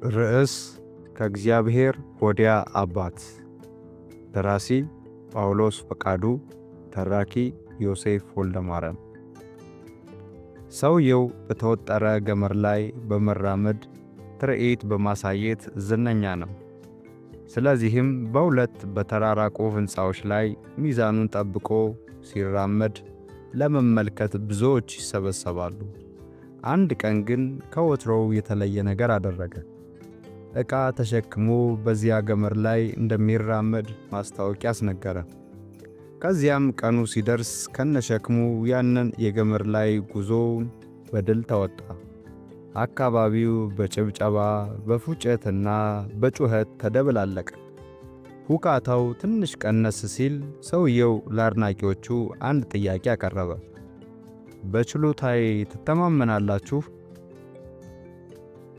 ርዕስ ከእግዚአብሔር ወዲያ አባት። ደራሲ ጳውሎስ ፈቃዱ፣ ተራኪ ዮሴፍ ወልደማርያም። ሰውየው በተወጠረ ገመድ ላይ በመራመድ ትርኢት በማሳየት ዝነኛ ነው። ስለዚህም በሁለት በተራራቁ ሕንፃዎች ላይ ሚዛኑን ጠብቆ ሲራመድ ለመመልከት ብዙዎች ይሰበሰባሉ። አንድ ቀን ግን ከወትሮው የተለየ ነገር አደረገ። ዕቃ ተሸክሞ በዚያ ገመድ ላይ እንደሚራመድ ማስታወቂያ አስነገረ። ከዚያም ቀኑ ሲደርስ ከነሸክሙ ያንን የገመድ ላይ ጉዞውን በድል ተወጣ። አካባቢው በጭብጨባ፣ በፉጨትና በጩኸት ተደበላለቀ። ሁካታው ትንሽ ቀነስ ሲል ሰውየው ለአድናቂዎቹ አንድ ጥያቄ አቀረበ። "በችሎታዬ ትተማመናላችሁ?"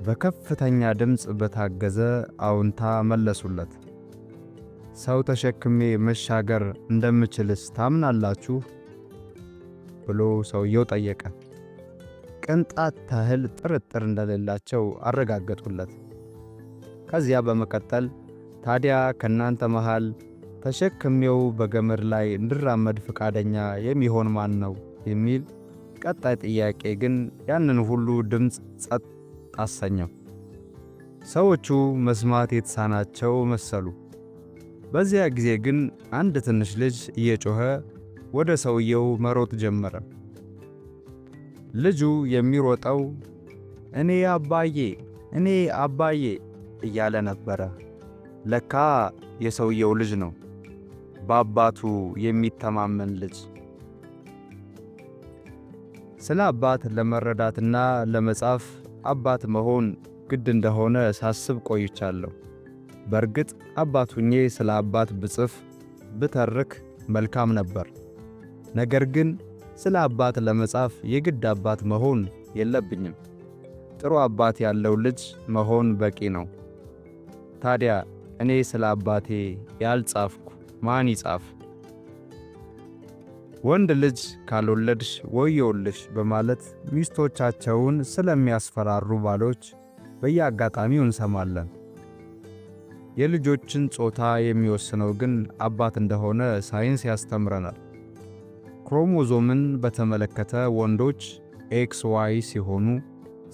በከፍተኛ ድምፅ በታገዘ አዎንታ መለሱለት። "ሰው ተሸክሜ መሻገር እንደምችልስ ታምናላችሁ?" ብሎ ሰውየው ጠየቀ። ቅንጣት ታህል ጥርጥር እንደሌላቸው አረጋገጡለት። ከዚያ በመቀጠል፣ "ታዲያ ከናንተ መሃል ተሸክሜው በገመድ ላይ እንድራመድ ፈቃደኛ የሚሆን ማን ነው?" የሚል ቀጣይ ጥያቄ ግን ያንን ሁሉ ድምፅ ጸጥ አሰኘው። ሰዎቹ መስማት የተሳናቸው መሰሉ። በዚያ ጊዜ ግን አንድ ትንሽ ልጅ እየጮኸ ወደ ሰውየው መሮጥ ጀመረ። ልጁ የሚሮጠው "እኔ አባዬ፣ እኔ አባዬ" እያለ ነበረ። ለካ የሰውየው ልጅ ነው። በአባቱ የሚተማመን ልጅ። ስለ አባት ለመረዳትና ለመጻፍ አባት መሆን ግድ እንደሆነ ሳስብ ቆይቻለሁ። በእርግጥ አባት ሁኜ ስለ አባት ብጽፍ፣ ብተርክ መልካም ነበር። ነገር ግን ስለ አባት ለመጻፍ የግድ አባት መሆን የለብኝም። ጥሩ አባት ያለው ልጅ መሆን በቂ ነው። ታዲያ እኔ ስለ አባቴ ያልጻፍኩ ማን ይጻፍ? ወንድ ልጅ ካልወለድሽ ወዮልሽ በማለት ሚስቶቻቸውን ስለሚያስፈራሩ ባሎች በየአጋጣሚው እንሰማለን። የልጆችን ጾታ የሚወስነው ግን አባት እንደሆነ ሳይንስ ያስተምረናል። ክሮሞዞምን በተመለከተ ወንዶች XY ሲሆኑ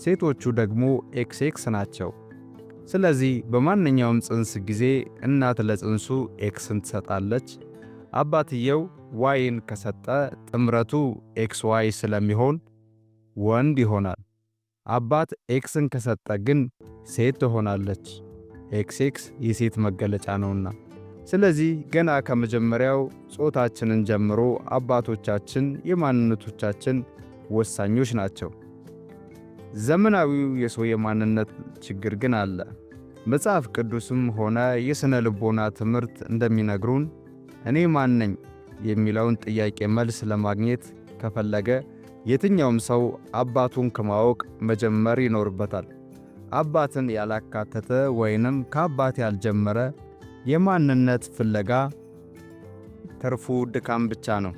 ሴቶቹ ደግሞ XX ናቸው። ስለዚህ በማንኛውም ጽንስ ጊዜ እናት ለጽንሱ X ን ትሰጣለች። አባትየው Y ን ከሰጠ ጥምረቱ XY ስለሚሆን ወንድ ይሆናል። አባት X ን ከሰጠ ግን ሴት ትሆናለች። XX የሴት መገለጫ ነውና። ስለዚህ ገና ከመጀመሪያው ጾታችንን ጀምሮ አባቶቻችን የማንነቶቻችን ወሳኞች ናቸው። ዘመናዊው የሰው የማንነት ችግር ግን አለ። መጽሐፍ ቅዱስም ሆነ የሥነ ልቦና ትምህርት እንደሚነግሩን እኔ ማን ነኝ የሚለውን ጥያቄ መልስ ለማግኘት ከፈለገ የትኛውም ሰው አባቱን ከማወቅ መጀመር ይኖርበታል። አባትን ያላካተተ ወይንም ከአባት ያልጀመረ የማንነት ፍለጋ ትርፉ ድካም ብቻ ነው።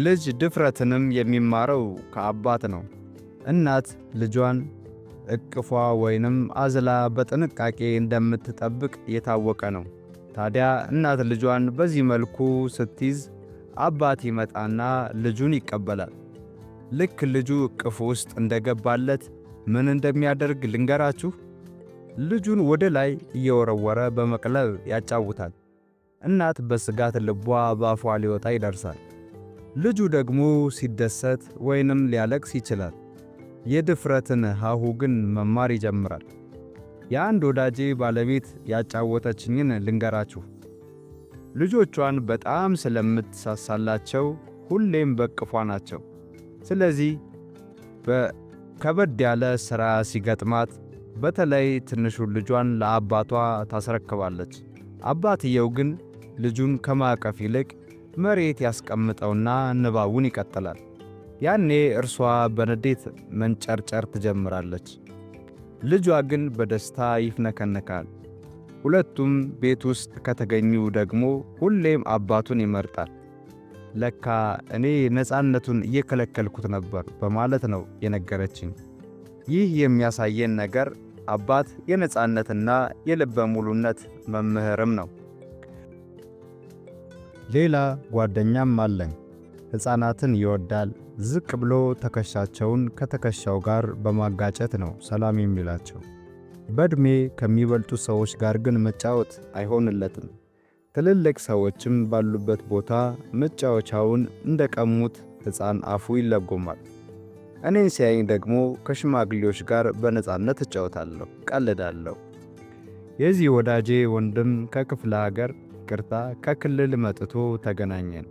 ልጅ ድፍረትንም የሚማረው ከአባት ነው። እናት ልጇን እቅፏ ወይንም አዝላ በጥንቃቄ እንደምትጠብቅ የታወቀ ነው። ታዲያ እናት ልጇን በዚህ መልኩ ስትይዝ አባት ይመጣና ልጁን ይቀበላል። ልክ ልጁ እቅፉ ውስጥ እንደገባለት ምን እንደሚያደርግ ልንገራችሁ። ልጁን ወደ ላይ እየወረወረ በመቅለብ ያጫውታል። እናት በስጋት ልቧ በአፏ ሊወጣ ይደርሳል። ልጁ ደግሞ ሲደሰት ወይንም ሊያለቅስ ይችላል። የድፍረትን ሀሁ ግን መማር ይጀምራል። የአንድ ወዳጄ ባለቤት ያጫወተችኝን ልንገራችሁ። ልጆቿን በጣም ስለምትሳሳላቸው ሁሌም በእቅፏ ናቸው። ስለዚህ በከበድ ያለ ሥራ ሲገጥማት በተለይ ትንሹን ልጇን ለአባቷ ታስረክባለች። አባትየው ግን ልጁን ከማቀፍ ይልቅ መሬት ያስቀምጠውና ንባቡን ይቀጥላል። ያኔ እርሷ በንዴት መንጨርጨር ትጀምራለች። ልጇ ግን በደስታ ይፍነከነካል። ሁለቱም ቤት ውስጥ ከተገኙ ደግሞ ሁሌም አባቱን ይመርጣል። ለካ እኔ ነፃነቱን እየከለከልኩት ነበር በማለት ነው የነገረችኝ። ይህ የሚያሳየን ነገር አባት የነፃነትና የልበ ሙሉነት መምህርም ነው። ሌላ ጓደኛም አለኝ። ሕፃናትን ይወዳል። ዝቅ ብሎ ትከሻቸውን ከትከሻው ጋር በማጋጨት ነው ሰላም የሚላቸው። በዕድሜ ከሚበልጡ ሰዎች ጋር ግን መጫወት አይሆንለትም። ትልልቅ ሰዎችም ባሉበት ቦታ መጫወቻውን እንደቀሙት ሕፃን አፉ ይለጎማል። እኔን ሲያየኝ ደግሞ ከሽማግሌዎች ጋር በነፃነት እጫወታለሁ፣ ቀልዳለሁ። የዚህ ወዳጄ ወንድም ከክፍለ ሀገር፣ ይቅርታ፣ ከክልል መጥቶ ተገናኘን።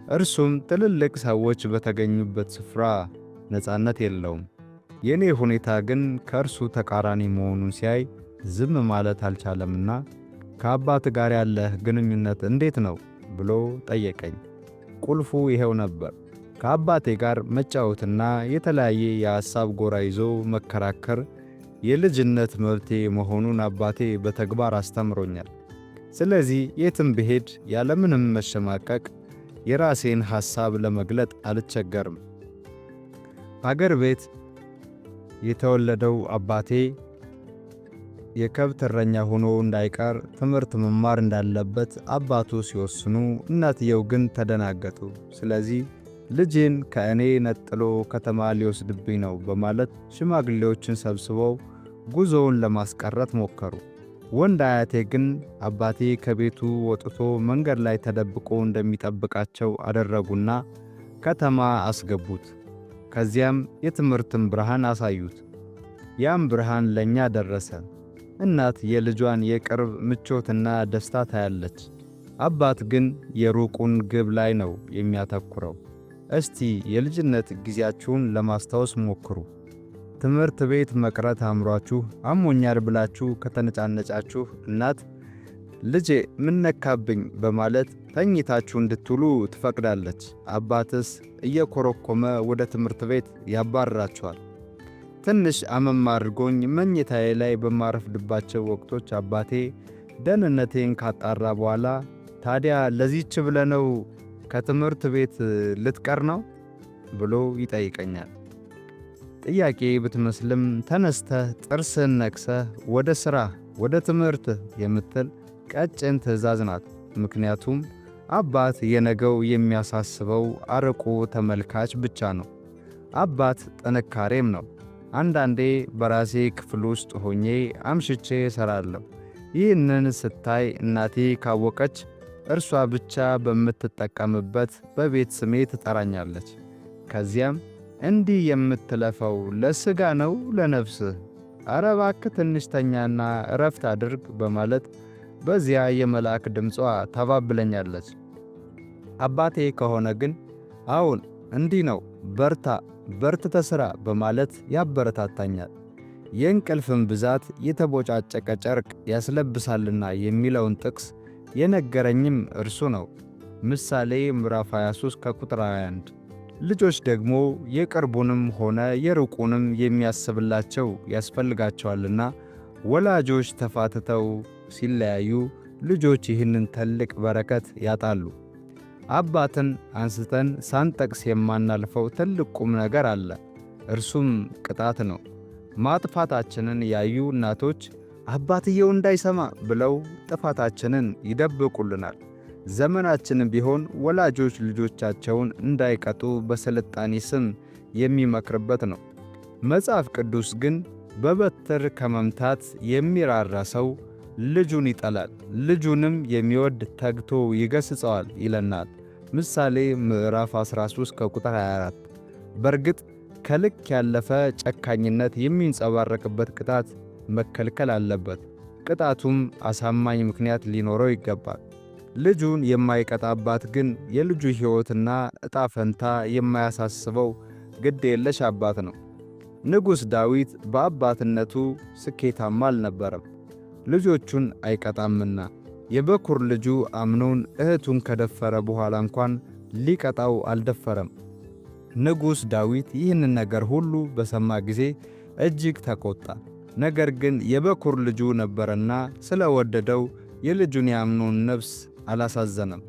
እርሱም ትልልቅ ሰዎች በተገኙበት ስፍራ ነፃነት የለውም። የእኔ ሁኔታ ግን ከእርሱ ተቃራኒ መሆኑን ሲያይ ዝም ማለት አልቻለምና "ከአባት ጋር ያለህ ግንኙነት እንዴት ነው?" ብሎ ጠየቀኝ። ቁልፉ ይሄው ነበር። ከአባቴ ጋር መጫወትና የተለያየ የሐሳብ ጎራ ይዞ መከራከር የልጅነት መብቴ መሆኑን አባቴ በተግባር አስተምሮኛል። ስለዚህ የትም ብሄድ ያለምንም መሸማቀቅ የራሴን ሐሳብ ለመግለጥ አልቸገርም። አገር ቤት የተወለደው አባቴ የከብት እረኛ ሆኖ እንዳይቀር ትምህርት መማር እንዳለበት አባቱ ሲወስኑ፣ እናትየው ግን ተደናገጡ። ስለዚህ ልጄን ከእኔ ነጥሎ ከተማ ሊወስድብኝ ነው በማለት ሽማግሌዎችን ሰብስበው ጉዞውን ለማስቀረት ሞከሩ። ወንድ አያቴ ግን አባቴ ከቤቱ ወጥቶ መንገድ ላይ ተደብቆ እንደሚጠብቃቸው አደረጉና ከተማ አስገቡት። ከዚያም የትምህርትን ብርሃን አሳዩት። ያም ብርሃን ለእኛ ደረሰ። እናት የልጇን የቅርብ ምቾትና ደስታ ታያለች። አባት ግን የሩቁን ግብ ላይ ነው የሚያተኩረው። እስቲ የልጅነት ጊዜያችሁን ለማስታወስ ሞክሩ። ትምህርት ቤት መቅረት አምሯችሁ አሞኛል ብላችሁ ከተነጫነጫችሁ እናት "ልጄ ምን ነካብኝ" በማለት ተኝታችሁ እንድትውሉ ትፈቅዳለች። አባትስ እየኮረኮመ ወደ ትምህርት ቤት ያባርራችኋል። ትንሽ አመም አድርጎኝ መኝታዬ ላይ በማረፍድባቸው ወቅቶች አባቴ ደህንነቴን ካጣራ በኋላ "ታዲያ ለዚህች ብለህ ነው ከትምህርት ቤት ልትቀር ነው?" ብሎ ይጠይቀኛል። ጥያቄ ብትመስልም ተነስተህ ጥርስህን ነክሰህ ወደ ሥራህ፣ ወደ ትምህርትህ የምትል ቀጭን ትዕዛዝ ናት። ምክንያቱም አባት የነገው የሚያሳስበው አርቆ ተመልካች ብቻ ነው። አባት ጥንካሬም ነው። አንዳንዴ በራሴ ክፍል ውስጥ ሆኜ አምሽቼ እሠራለሁ። ይህንን ስታይ እናቴ ካወቀች እርሷ ብቻ በምትጠቀምበት በቤት ስሜ ትጠራኛለች። ከዚያም "እንዲህ የምትለፈው ለሥጋ ነው ለነፍስህ? ኧረ እባክህ ትንሽ ተኛና እረፍት አድርግ" በማለት በዚያ የመልአክ ድምጿ ታባብለኛለች። አባቴ ከሆነ ግን "አዎን፣ እንዲህ ነው፣ በርታ፣ በርትተህ ሥራ" በማለት ያበረታታኛል። የእንቅልፍም ብዛት የተቦጫጨቀ ጨርቅ ያስለብሳልና የሚለውን ጥቅስ የነገረኝም እርሱ ነው። ምሳሌ ምዕራፍ 23 ከቁጥር 21። ልጆች ደግሞ የቅርቡንም ሆነ የሩቁንም የሚያስብላቸው ያስፈልጋቸዋልና ወላጆች ተፋትተው ሲለያዩ ልጆች ይህንን ትልቅ በረከት ያጣሉ። አባትን አንስተን ሳንጠቅስ የማናልፈው ትልቅ ቁም ነገር አለ። እርሱም ቅጣት ነው። ማጥፋታችንን ያዩ እናቶች አባትየው እንዳይሰማ ብለው ጥፋታችንን ይደብቁልናል። ዘመናችንም ቢሆን ወላጆች ልጆቻቸውን እንዳይቀጡ በስልጣኔ ስም የሚመክርበት ነው። መጽሐፍ ቅዱስ ግን በበትር ከመምታት የሚራራ ሰው ልጁን ይጠላል፣ ልጁንም የሚወድ ተግቶ ይገሥጸዋል ይለናል። ምሳሌ ምዕራፍ 13 ከቁጥር 24። በርግጥ ከልክ ያለፈ ጨካኝነት የሚንጸባረቅበት ቅጣት መከልከል አለበት። ቅጣቱም አሳማኝ ምክንያት ሊኖረው ይገባል። ልጁን የማይቀጣ አባት ግን የልጁ ሕይወትና ዕጣ ፈንታ የማያሳስበው ግድ የለሽ አባት ነው። ንጉሥ ዳዊት በአባትነቱ ስኬታማ አልነበረም፣ ልጆቹን አይቀጣምና። የበኩር ልጁ አምኖን እህቱን ከደፈረ በኋላ እንኳን ሊቀጣው አልደፈረም። ንጉሥ ዳዊት ይህንን ነገር ሁሉ በሰማ ጊዜ እጅግ ተቆጣ። ነገር ግን የበኩር ልጁ ነበረና ስለወደደው የልጁን የአምኖን ነፍስ አላሳዘነም።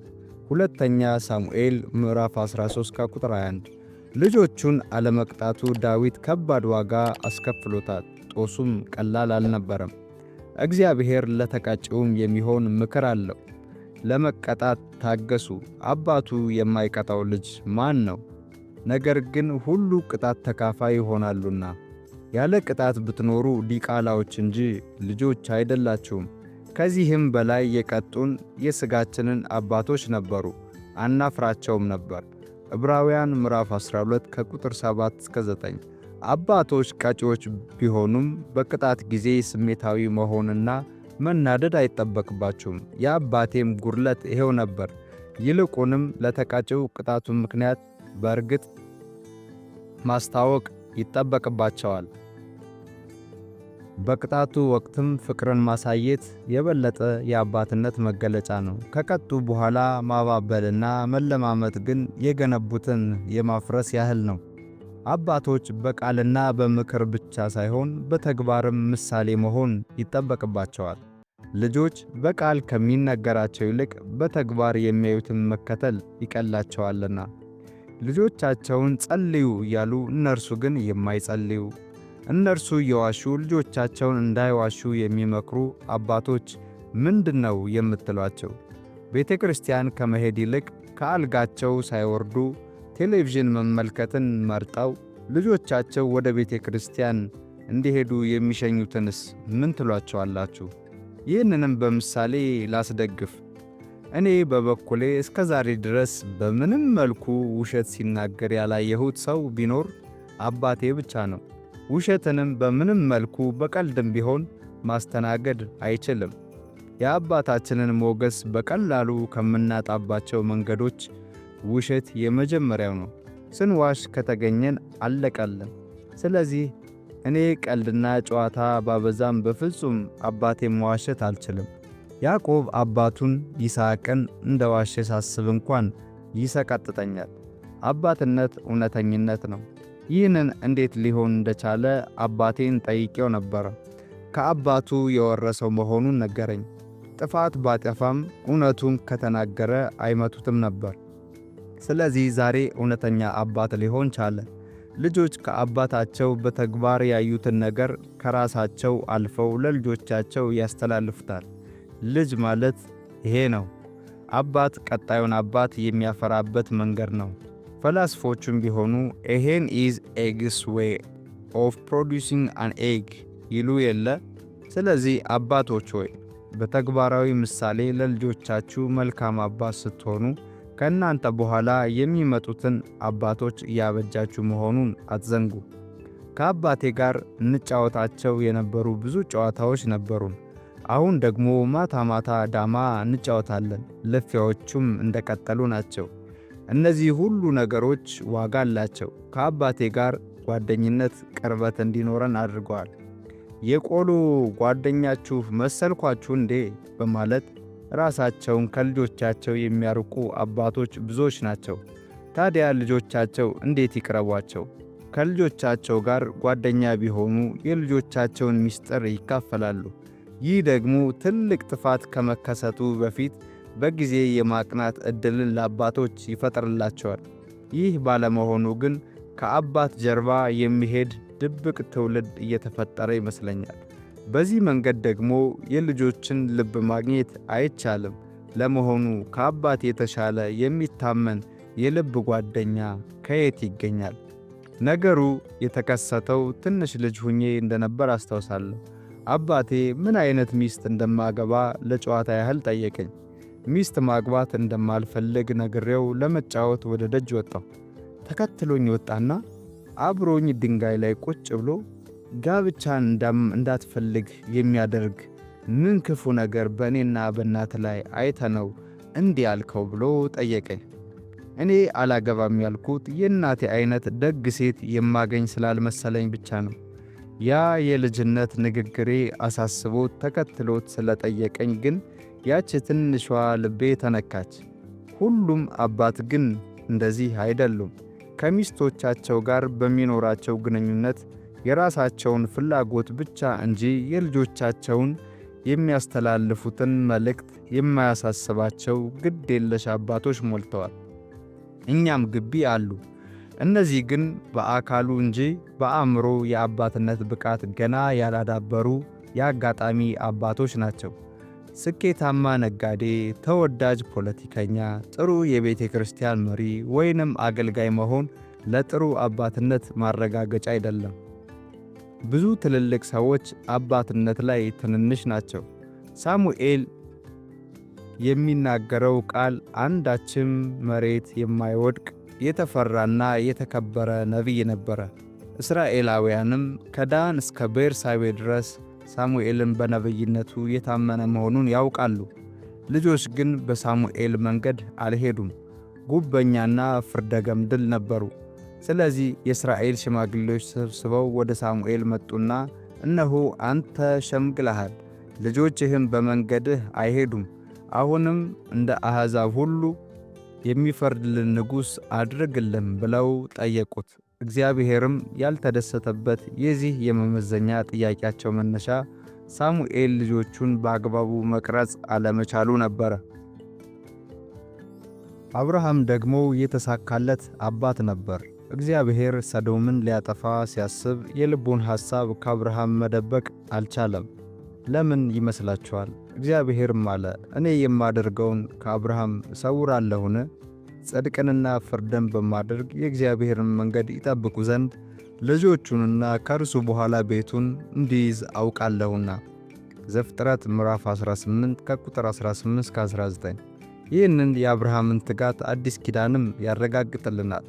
ሁለተኛ ሳሙኤል ምዕራፍ 13 ከቁጥር 21። ልጆቹን አለመቅጣቱ ዳዊት ከባድ ዋጋ አስከፍሎታል። ጦሱም ቀላል አልነበረም። እግዚአብሔር ለተቀጪውም የሚሆን ምክር አለው። ለመቀጣት ታገሱ። አባቱ የማይቀጣው ልጅ ማን ነው? ነገር ግን ሁሉ ቅጣት ተካፋይ ይሆናሉና። ያለ ቅጣት ብትኖሩ ዲቃላዎች እንጂ ልጆች አይደላችሁም። ከዚህም በላይ የቀጡን የሥጋችንን አባቶች ነበሩ፣ አናፍራቸውም ነበር። ዕብራውያን ምዕራፍ 12 ከቁጥር 7 እስከ 9። አባቶች ቀጪዎች ቢሆኑም በቅጣት ጊዜ ስሜታዊ መሆንና መናደድ አይጠበቅባቸውም። የአባቴም ጉድለት ይሄው ነበር። ይልቁንም ለተቀጪው ቅጣቱን ምክንያት በእርግጥ ማስታወቅ ይጠበቅባቸዋል። በቅጣቱ ወቅትም ፍቅርን ማሳየት የበለጠ የአባትነት መገለጫ ነው። ከቀጡ በኋላ ማባበልና መለማመጥ ግን የገነቡትን የማፍረስ ያህል ነው። አባቶች በቃልና በምክር ብቻ ሳይሆን በተግባርም ምሳሌ መሆን ይጠበቅባቸዋል። ልጆች በቃል ከሚነገራቸው ይልቅ በተግባር የሚያዩትን መከተል ይቀላቸዋልና። ልጆቻቸውን ጸልዩ እያሉ እነርሱ ግን የማይጸልዩ፣ እነርሱ እየዋሹ ልጆቻቸውን እንዳይዋሹ የሚመክሩ አባቶች ምንድነው የምትሏቸው? ቤተ ክርስቲያን ከመሄድ ይልቅ ከአልጋቸው ሳይወርዱ ቴሌቪዥን መመልከትን መርጠው ልጆቻቸው ወደ ቤተ ክርስቲያን እንዲሄዱ የሚሸኙትንስ ምን ትሏቸዋላችሁ? ይህንንም በምሳሌ ላስደግፍ። እኔ በበኩሌ እስከ ዛሬ ድረስ በምንም መልኩ ውሸት ሲናገር ያላየሁት ሰው ቢኖር አባቴ ብቻ ነው። ውሸትንም በምንም መልኩ በቀልድም ቢሆን ማስተናገድ አይችልም። የአባታችንን ሞገስ በቀላሉ ከምናጣባቸው መንገዶች ውሸት የመጀመሪያው ነው። ስንዋሽ ከተገኘን አለቀልን። ስለዚህ እኔ ቀልድና ጨዋታ ባበዛም በፍጹም አባቴን መዋሸት አልችልም። ያዕቆብ አባቱን ይስሐቅን እንደዋሸ ሳስብ እንኳን ይሰቀጥጠኛል። አባትነት እውነተኝነት ነው። ይህንን እንዴት ሊሆን እንደቻለ አባቴን ጠይቄው ነበረ። ከአባቱ የወረሰው መሆኑን ነገረኝ። ጥፋት ባጠፋም እውነቱን ከተናገረ አይመቱትም ነበር። ስለዚህ ዛሬ እውነተኛ አባት ሊሆን ቻለ። ልጆች ከአባታቸው በተግባር ያዩትን ነገር ከራሳቸው አልፈው ለልጆቻቸው ያስተላልፉታል። ልጅ ማለት ይሄ ነው። አባት ቀጣዩን አባት የሚያፈራበት መንገድ ነው። ፈላስፎቹም ቢሆኑ "A hen is egg's way of producing an egg" ይሉ የለ። ስለዚህ አባቶች ሆይ፣ በተግባራዊ ምሳሌ ለልጆቻችሁ መልካም አባት ስትሆኑ ከእናንተ በኋላ የሚመጡትን አባቶች እያበጃችሁ መሆኑን አትዘንጉ። ከአባቴ ጋር እንጫወታቸው የነበሩ ብዙ ጨዋታዎች ነበሩን። አሁን ደግሞ ማታ ማታ ዳማ እንጫወታለን። ልፊያዎቹም እንደቀጠሉ ናቸው። እነዚህ ሁሉ ነገሮች ዋጋ አላቸው። ከአባቴ ጋር ጓደኝነት፣ ቅርበት እንዲኖረን አድርገዋል። "የቆሎ ጓደኛችሁ መሰልኳችሁ እንዴ?" በማለት ራሳቸውን ከልጆቻቸው የሚያርቁ አባቶች ብዙዎች ናቸው። ታዲያ ልጆቻቸው እንዴት ይቅረቧቸው? ከልጆቻቸው ጋር ጓደኛ ቢሆኑ የልጆቻቸውን ምስጢር ይካፈላሉ። ይህ ደግሞ ትልቅ ጥፋት ከመከሰቱ በፊት በጊዜ የማቅናት ዕድልን ለአባቶች ይፈጥርላቸዋል። ይህ ባለመሆኑ ግን ከአባት ጀርባ የሚሄድ ድብቅ ትውልድ እየተፈጠረ ይመስለኛል። በዚህ መንገድ ደግሞ የልጆችን ልብ ማግኘት አይቻልም። ለመሆኑ ከአባት የተሻለ የሚታመን የልብ ጓደኛ ከየት ይገኛል? ነገሩ የተከሰተው ትንሽ ልጅ ሁኜ እንደነበር አስታውሳለሁ። አባቴ ምን አይነት ሚስት እንደማገባ ለጨዋታ ያህል ጠየቀኝ። ሚስት ማግባት እንደማልፈልግ ነግሬው ለመጫወት ወደ ደጅ ወጣሁ። ተከትሎኝ ወጣና አብሮኝ ድንጋይ ላይ ቁጭ ብሎ "ጋብቻን እንዳትፈልግ የሚያደርግ ምን ክፉ ነገር በእኔና በእናትህ ላይ አይተህ ነው እንዲህ ያልከው?" ብሎ ጠየቀኝ። እኔ አላገባም ያልኩት የእናቴ አይነት ደግ ሴት የማገኝ ስላልመሰለኝ ብቻ ነው። ያ የልጅነት ንግግሬ አሳስቦት ተከትሎት ስለጠየቀኝ ግን ያች ትንሿ ልቤ ተነካች። ሁሉም አባት ግን እንደዚህ አይደሉም። ከሚስቶቻቸው ጋር በሚኖራቸው ግንኙነት የራሳቸውን ፍላጎት ብቻ እንጂ የልጆቻቸውን የሚያስተላልፉትን መልእክት የማያሳስባቸው ግድ የለሽ አባቶች ሞልተዋል። እኛም ግቢ አሉ። እነዚህ ግን በአካሉ እንጂ በአእምሮ የአባትነት ብቃት ገና ያላዳበሩ የአጋጣሚ አባቶች ናቸው። ስኬታማ ነጋዴ፣ ተወዳጅ ፖለቲከኛ፣ ጥሩ የቤተ ክርስቲያን መሪ ወይንም አገልጋይ መሆን ለጥሩ አባትነት ማረጋገጫ አይደለም። ብዙ ትልልቅ ሰዎች አባትነት ላይ ትንንሽ ናቸው። ሳሙኤል የሚናገረው ቃል አንዳችም መሬት የማይወድቅ የተፈራና የተከበረ ነቢይ ነበረ። እስራኤላውያንም ከዳን እስከ ቤርሳቤ ድረስ ሳሙኤልን በነቢይነቱ የታመነ መሆኑን ያውቃሉ። ልጆች ግን በሳሙኤል መንገድ አልሄዱም፣ ጉበኛና ፍርደ ገምድል ነበሩ። ስለዚህ የእስራኤል ሽማግሌዎች ተሰብስበው ወደ ሳሙኤል መጡና፣ እነሆ አንተ ሸምግለሃል፣ ልጆችህም በመንገድህ አይሄዱም። አሁንም እንደ አሕዛብ ሁሉ የሚፈርድልን ንጉሥ አድርግልን ብለው ጠየቁት። እግዚአብሔርም ያልተደሰተበት የዚህ የመመዘኛ ጥያቄያቸው መነሻ ሳሙኤል ልጆቹን በአግባቡ መቅረጽ አለመቻሉ ነበረ። አብርሃም ደግሞ የተሳካለት አባት ነበር። እግዚአብሔር ሰዶምን ሊያጠፋ ሲያስብ የልቡን ሐሳብ ከአብርሃም መደበቅ አልቻለም። ለምን ይመስላችኋል? እግዚአብሔርም አለ፣ እኔ የማደርገውን ከአብርሃም እሰውራለሁን? ጽድቅንና ፍርድን በማድረግ የእግዚአብሔርን መንገድ ይጠብቁ ዘንድ ልጆቹንና ከእርሱ በኋላ ቤቱን እንዲይዝ አውቃለሁና። ዘፍጥረት ምዕራፍ 18 ከቁጥር 18 እስከ 19። ይህንን የአብርሃምን ትጋት አዲስ ኪዳንም ያረጋግጥልናል።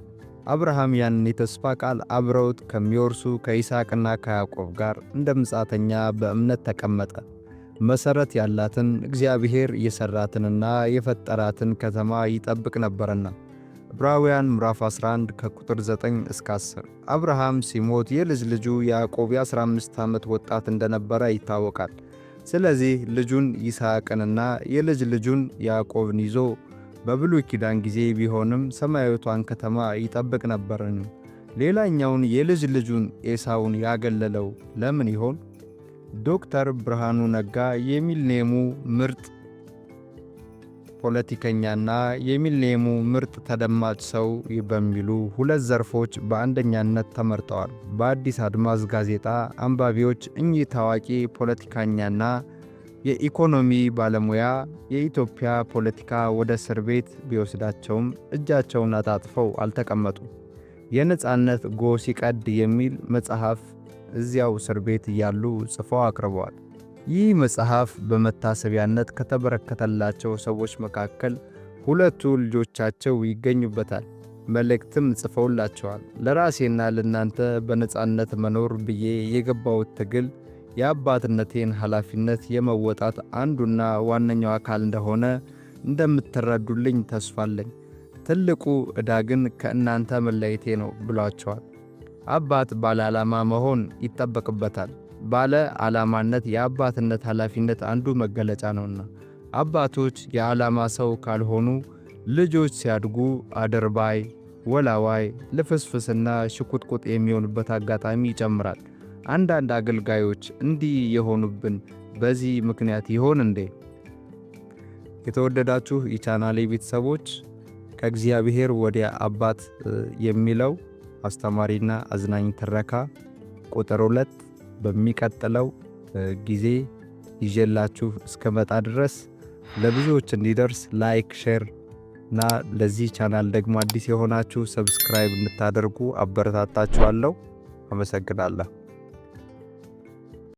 አብርሃም ያንን የተስፋ ቃል አብረውት ከሚወርሱ ከይስሐቅና ከያዕቆብ ጋር እንደ ምጻተኛ በእምነት ተቀመጠ። መሠረት ያላትን እግዚአብሔር የሠራትንና የፈጠራትን ከተማ ይጠብቅ ነበርና። ዕብራውያን ምዕራፍ 11 ከቁጥር 9 እስከ 10። አብርሃም ሲሞት የልጅ ልጁ ያዕቆብ የ15 ዓመት ወጣት እንደነበረ ይታወቃል። ስለዚህ ልጁን ይስሐቅንና የልጅ ልጁን ያዕቆብን ይዞ በብሉይ ኪዳን ጊዜ ቢሆንም ሰማያዊቷን ከተማ ይጠብቅ ነበርን። ሌላኛውን የልጅ ልጁን ኤሳውን ያገለለው ለምን ይሆን? ዶክተር ብርሃኑ ነጋ የሚሊኒየሙ ምርጥ ፖለቲከኛና የሚሊኒየሙ ምርጥ ተደማጭ ሰው በሚሉ ሁለት ዘርፎች በአንደኛነት ተመርጠዋል። በአዲስ አድማስ ጋዜጣ አንባቢዎች እኚህ ታዋቂ ፖለቲከኛና የኢኮኖሚ ባለሙያ የኢትዮጵያ ፖለቲካ ወደ እስር ቤት ቢወስዳቸውም እጃቸውን አጣጥፈው አልተቀመጡም። የነጻነት ጎህ ሲቀድ የሚል መጽሐፍ እዚያው እስር ቤት እያሉ ጽፈው አቅርበዋል። ይህ መጽሐፍ በመታሰቢያነት ከተበረከተላቸው ሰዎች መካከል ሁለቱ ልጆቻቸው ይገኙበታል። መልእክትም ጽፈውላቸዋል። ለራሴና ለእናንተ በነጻነት መኖር ብዬ የገባሁት ትግል የአባትነቴን ኃላፊነት የመወጣት አንዱና ዋነኛው አካል እንደሆነ እንደምትረዱልኝ ተስፋ አለኝ። ትልቁ ዕዳ ግን ከእናንተ መለየቴ ነው ብሏቸዋል። አባት ባለ ዓላማ መሆን ይጠበቅበታል። ባለ ዓላማነት የአባትነት ኃላፊነት አንዱ መገለጫ ነውና። አባቶች የዓላማ ሰው ካልሆኑ ልጆች ሲያድጉ አድርባይ፣ ወላዋይ፣ ልፍስፍስና ሽቁጥቁጥ የሚሆኑበት አጋጣሚ ይጨምራል። አንዳንድ አገልጋዮች እንዲህ የሆኑብን በዚህ ምክንያት ይሆን እንዴ? የተወደዳችሁ የቻናሌ ቤተሰቦች፣ ከእግዚአብሔር ወዲያ አባት የሚለው አስተማሪና አዝናኝ ትረካ ቁጥር 2 በሚቀጥለው ጊዜ ይዤላችሁ እስከመጣ ድረስ ለብዙዎች እንዲደርስ like፣ share እና ለዚህ ቻናል ደግሞ አዲስ የሆናችሁ subscribe እንድታደርጉ አበረታታችኋለሁ። አመሰግናለሁ።